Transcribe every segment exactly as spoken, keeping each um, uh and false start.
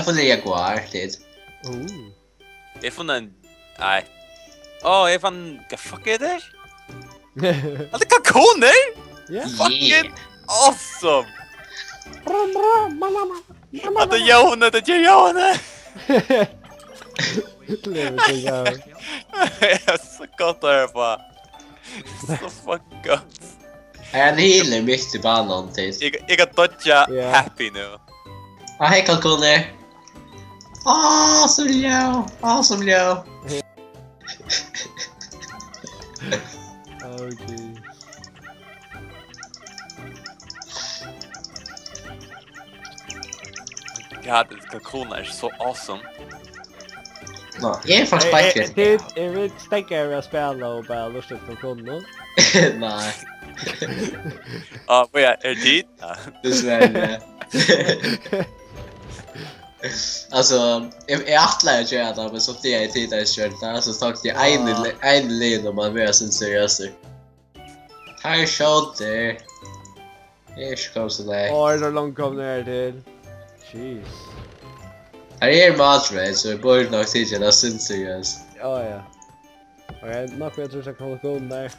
Funnið Jaguar, tit. Uh. Eg fann ein, nei. Ó, eg fann, hvat fuck er det? Hatta er kalkunur? Ja. Fucking awesome! Hatta er Jóhanna, hatta er Jóhanna! Gleður meg til, ja. Tað er so gott at hoyra uppá. So fucking gott. Ein healer mitt í banan, tit. Eg, eg kann dodgja, ja, happy nú. Ah, hei, kalkunur. Awesome, Leo. Awesome, Leo. Okay. Ja, det, kalkuner er so awesome. Nå, eg er faktisk, eh, eh, speitt. Eg, eg, eg vil steðga við at spæla og bara lurta eftir kalkunum. Nei. Á, ja, er tit? Ja. Dessverre. Altso, eg, eg ætlaði at gera tað, men so tí eg tit hava gjørt tað, so tók eg ein, ah, le-, ein lin um at vera sindur seriøsur. Teir skjóta. Eg er ikki komin so langt. Ó, er so langt komin her til. Jeez. Her er Madrid, so eg bør nokk sita her sindur seriøst. Á, ja. Ok, nokk við at trýsta kalkun har.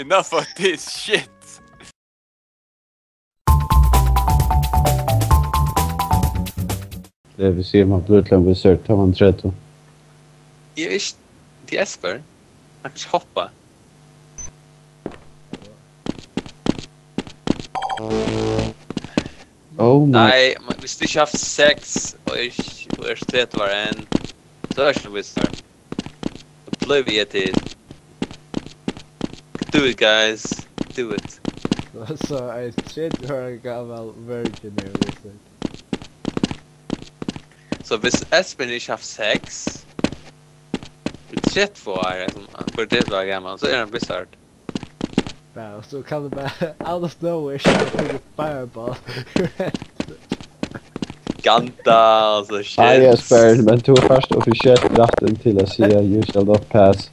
Enough of this shit. Det vil si, man blir til en wizard, tar man tretton. Eg er ikki, tað er Esper. Hann kann ikki hoppa. Oh my. Nei, men viss tú ikki hevur havt sex, og ikki, og ert tretivu ára enn, so ert tú ikki ein wizard. Obliviated. Do it, guys. Do it. So ein tretivu ára gamal virgin er wizard. So viss Espen ikki havt sex í tretivu ár, sum hann er tretivu ára gamal, so er hann wizard. Ja, og so kann du bara out of nowhere skyta fireball. Gandalf, so shit. Nei, Jesper, men tú fært offisielt rættin til at siga "You shall not pass".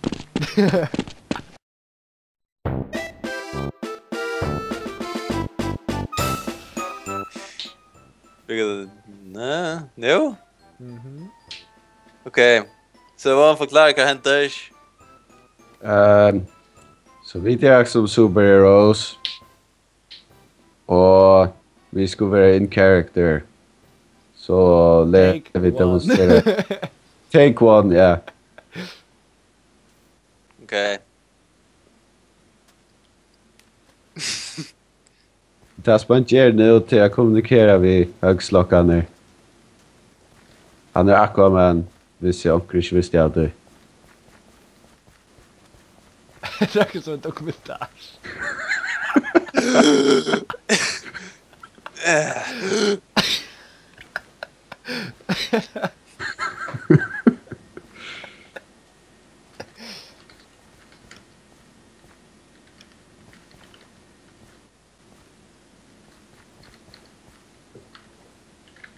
Hvat er tað? Nei, nú? Mhm. Ok. So, hvat forklarar, hvat hendir? Ehm, so vit eru sum superheroes. Og vit skulu vera in character. So, lata vit demonstrera. Take one, ja. Ok. Tað, sum hann ger nú, til at kommunikera við høgslokkarnar. Hann er Aquaman, viss onkur ikki visti av tí. Tað er akkurát sum ein dokumentar.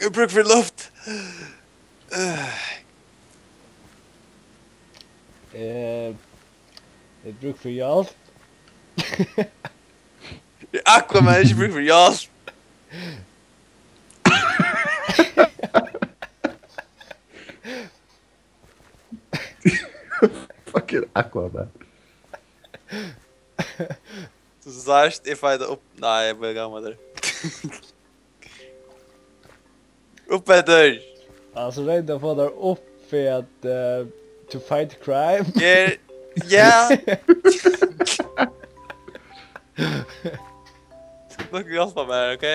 Eg brúk fyri luft. Eh, eg brúk fyri hjálp. Aquaman, ikki brúk fyri hjálp. Fucking Aquaman. Tú sært, eg fái tað upp. Nei, eg blívi gamal har. Upp eftir. Altso, royn at fáa tær upp fyri at, eh, to fight crime. Ger, ja. Skal nokk hjálpa mær, ok?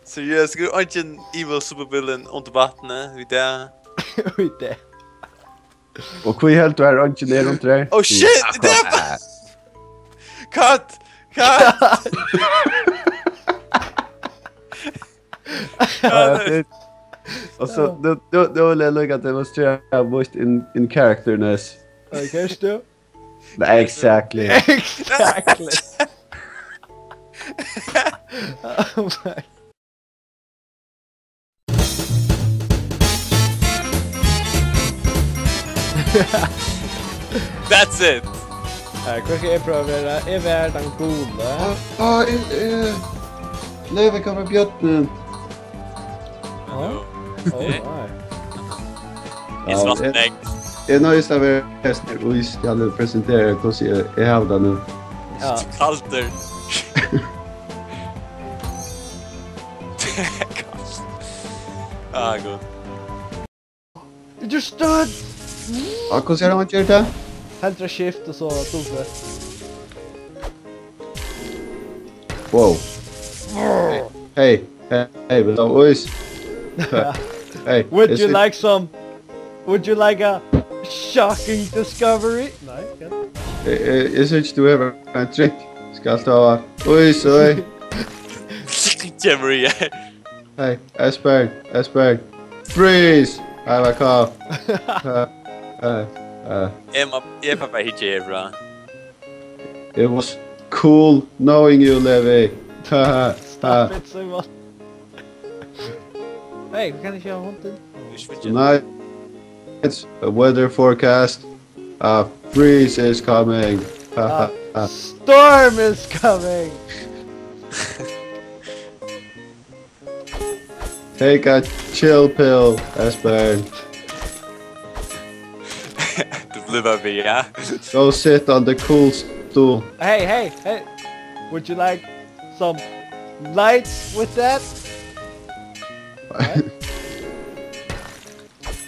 Seriøst, skal eingin evil supervillain undir vatni við tað? Við tað. Og hví heldur tú, at eingin er undir har? Oh shit, Aquaman. Cut! Cut! Ja, ja, det, og so, nú, nú, nú vil eg líka demonstrera mítt in, in characterness. Ok, ert tú? Exactly. Exactly. Oh my. That's it. Eh, hvør skal eg prøva at vera? Eg var tann gula. Ah, ah, eg, eg, Nei, vit koma bjørnin. Hallo. Oh, nei. It's not eg, eg nøyðist at vera hestur í ís, skal eg presentera hvussu eg, eg havi tað nú. Ja. Kaldur. Ah, gud. It just stood. Ah, hvussu er hann ger tað? Heldur shift og so W. Wow. Hey, hey, hey, hey, ís. Hey, would you like some? Would you like a shocking discovery? Nei, ja. Eh, eh, eg síggi, tú hevur ein drink. Skalt tú hava ís, oi. Kemur í. Hey, Esbern, Esbern. Freeze! I have a cough. Uh, uh, uh. Eg má, eg fái bara hyggja herfrá. It was cool knowing you, Levi. Ha, ha, ha. Stop it, Simon. Hey, hví kann eg ikki hava hundin? Tonight's weather forecast. A freeze is coming. Ha, ha, ha. Storm is coming. Take a chill pill, Esbern. Du blívur við, ja? Go sit on the cool stool. Hey, hey, hey. Would you like some lights with that?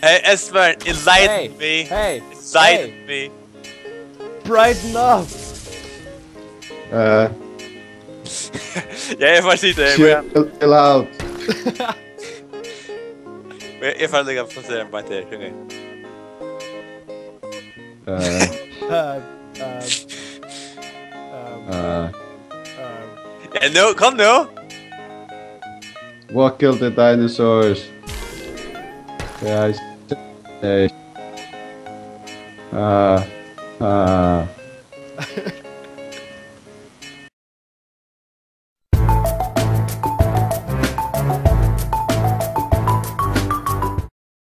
Hey, Esbern, enlighten me. Hey, hey, enlighten me. Brighten up. Eh. Ja, eg fari at sita her. Chill, chill out. Men eg fari líka at plassera meg beint her, ok. Eh. Eh, eh, eh, eh. Eh, nú, kom nú. What killed the dinosaurs? Yeah, I say. Ah, ah.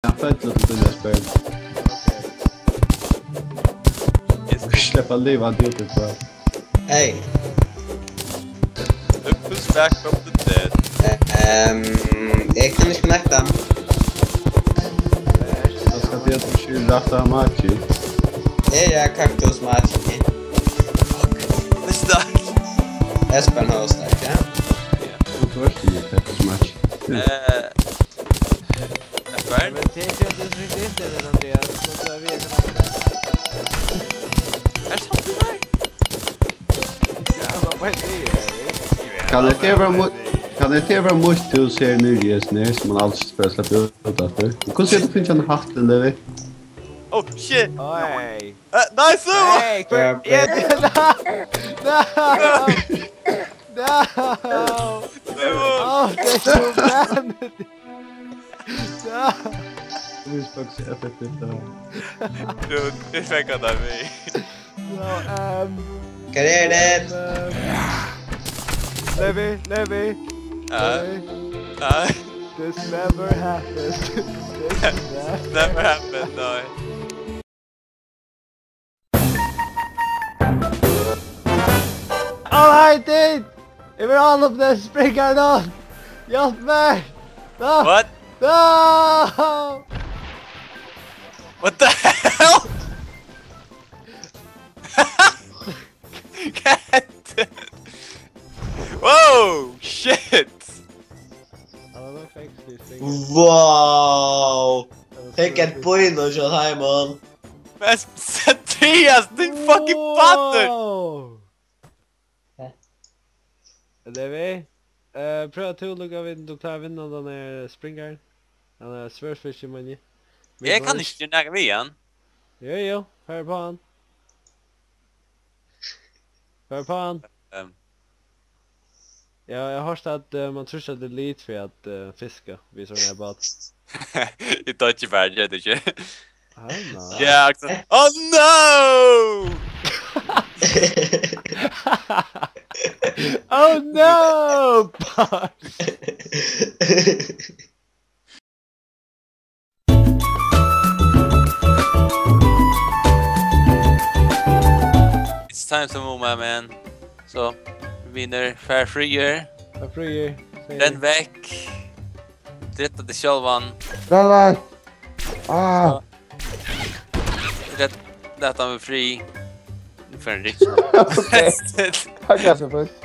Ja, fett at du byrjar at spela. Eg skal sleppa livandi út í kvøld. Hey. Who's back from the dead? Eh, ehm, eg kann ikki connecta. Eg skal be teg skilja rætta maki. Eg eri Kaktus Maki. Fuck. Fuck. Espen Høgstad, ja? Ja. Tú ert ikki Kaktus Maki. Eh, Espen? Men tað er ikki at tú syklar inn til den, Andreas. Ert tú við? Ja, hvat er tað? Kann eg fara mot, kann eg fara mot til seg nú, yes, nei, sum man aldri spæla sleppa út aftur? Hvussu er tað at finna ein hatt, Levi? Oh, shit! Oi! Eh, nice! Hey, hvar er tað? No! No! No! Oh, tað er so bad! No! This fucks effektivt, da. Dude, eg fekk hann av meg. So, um, hvat er tað? Um, Levi, Levi, ja. Levi. Ja. This never happened. This never happened, no. All right, dude! Eg vil ha hann upp der, springa hann upp! Hjelp meg! No! What? No! What the hell? God damn. Wow! Shit! Hann var faktiskt í springa. Wow! Hann var faktiskt í springa. Fekk eitt bein og skjót heim, mann. Men Tobias, din fucking bastard! Wow! Hæ? Levi, eh, prøv at tú lukka við, tú klárar at vinna den der springeren. Den der swordfish, meini eg. Eg kann ikki gera nakað við hann. Jú, jú, far uppá hann. Far uppá hann. Ehm. Ja, eg havi hoyrt at, eh, man trýstir delete fyri at, eh, fiska við sovorðnar bátar. Eg dodgi bara, ger tað ikki? I don't know. Ja, akkurat. Oh no! Oh no! It's time to move, my man. So, winner, far free here. Tað er frí. Renn vekk. Dretta teg sjálvan. Renn vekk. Ah. Lat, lat hann vera frið. Nú fer hann rikki. Ok. Takk, Kasper, fyrst.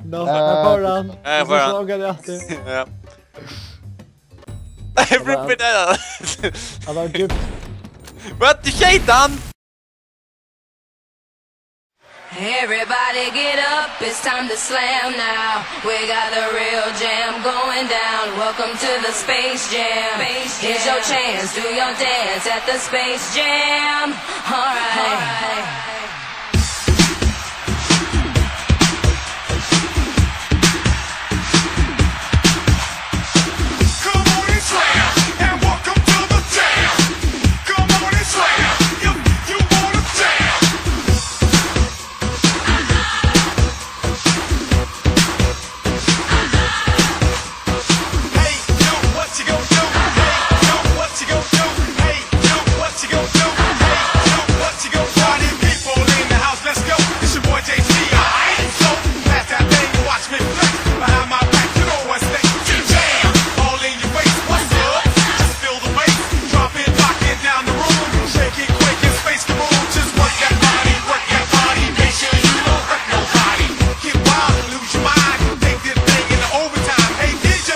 Nå, Eh, her fór hann. Her fór hann. Hann tók hann aftur. Ja. Eg brúkti mítt eina. Hann var djúpt. What the shaitan? Everybody get up, it's time to slam now. We got the real jam going down. Welcome to the Space Jam. Here's your chance, do your dance at the Space Jam. Alright. Come on and slam, and welcome to the jam. Come on and slam, if you wanna jam. Hey, yo, what you gonna do? Hey, yo, what you gonna do? Hey, yo, what you gonna do? Hey, yo, what you gonna do? Party people in the house, let's go. It's your boy J C, alright? So, pass that thing and watch me flex. Behind my back, you know what's next. Jam, all in your face, what's up? Just feel the bass, drop it, lock it down the room. Shake it quick and space kaboom. Just work that body, work that body. Make sure you don't hurt nobody. Get wild and lose your mind. Take this thing in the overtime. Hey, D J,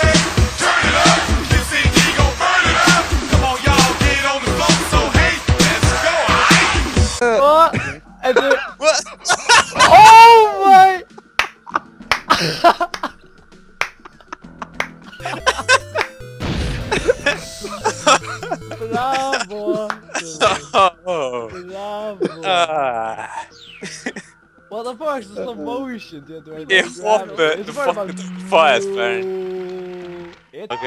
turn it up. This C D gon' burn it up. Come on, y'all, get on the floor. So, hey, let's go, alright? What? Oh my! Bravo! Bravo! Ah. What the fuck, so slow motion, dude. Eg hopi, du fucking fast, man. Ok.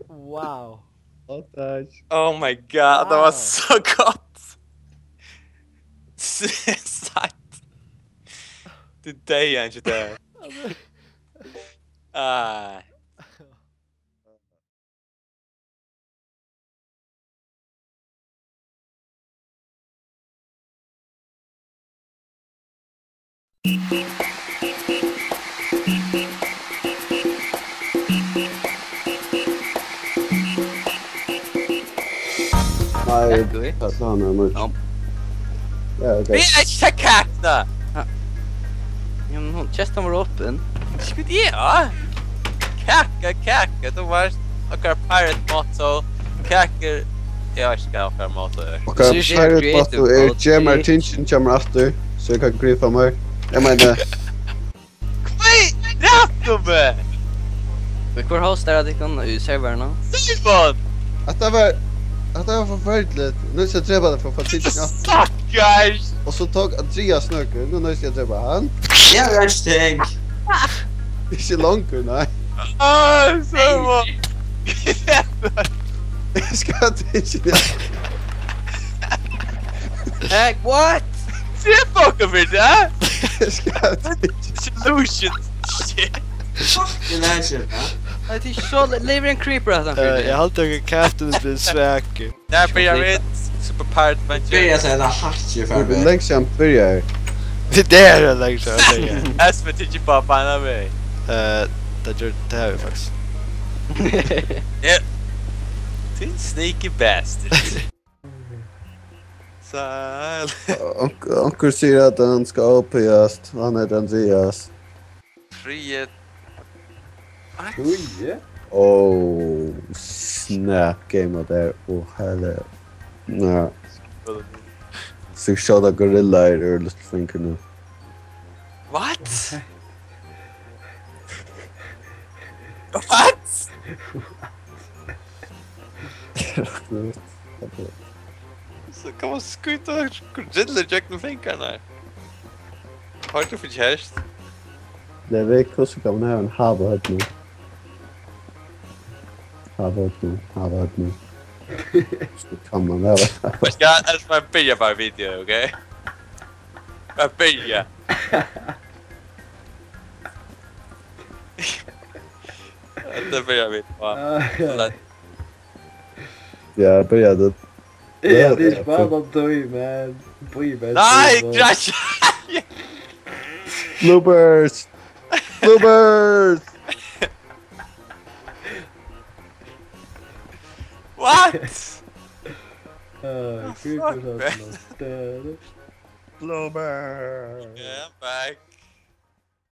Wow. Fantastiskt. Oh my god, tað var so gott. Sætt. Tú deyði ikki der. Ah. Nei, Ekko, tað er hann, hann er. Ja. Ja, ok. Vit eru ikki kakna! Ja. Ja, men hon, kistan var opin. Skuld, ja. Kaka, kaka, tú varst okkara pirate motto. Kakur, eg veit ikki hvat okkara motto er. Okkara pirate motto er, gem mær tingini, kemur aftur, so eg kann griepa mær. Eg meini, Hví? Rætt um meg! Men hvør hostar av tykkum í serverinum? Simon! Hatta var, hatta var forferdiligt. Nú skal eg drepa teg fyri at fáa tingini aftur. Stakkars! Og so tók Andreas nøkur. Nú, nú skal eg drepa hann. Eg havi einki ting. Ikki longur, nei. Ah, Simon! Eg skal hava tingini aftur. Hey, what? Drepa okkum fyri tað? Eg skal hava tingini. Solution. Shit. Fucking legend, ja. Nei, tað er ikki so le-, living creeper, at hann Eh, eg haldi, at Captain er blivin svakur. Der byrjar vit. Super Pirate Adventure. Byrja at seta hakki í Hvussu farveg. Langt síðan byrjaði? Tað er langt síðan byrjaði. Espen tykir bara beinanvegin. Eh, tað ger, tað hava vit faktiskt. Ja. Tú sneaky bastard. Sæl. Onk-, onkur sigur, at hann skal ápigast, og hann eitur Andreas. Fríði. Fríði? Oh, snap, game of there. Oh, hello. Ja. So skjóta gorillar eru lítlu fingur nú. What? What? So kann man skýta gorillur gjøgnum fingrarnar. Har er tú fyri kjærst. Nei, veit, hvussu kann man hava ein havhøvd nú? Havhøvd nú, havhøvd nú. So kann man hava. Eg skal, eg skal bara byrja bara video, ok? Bara byrja. Hetta byrja vit á. Ah, ja. Ja, byrja tú. Ja, tað er ikki bara um tíð, man. Bíða bara. Nei, Crash! Bloopers! Bloopers! What? Uh, Fuck, man. Bloopers! Yeah, I'm back.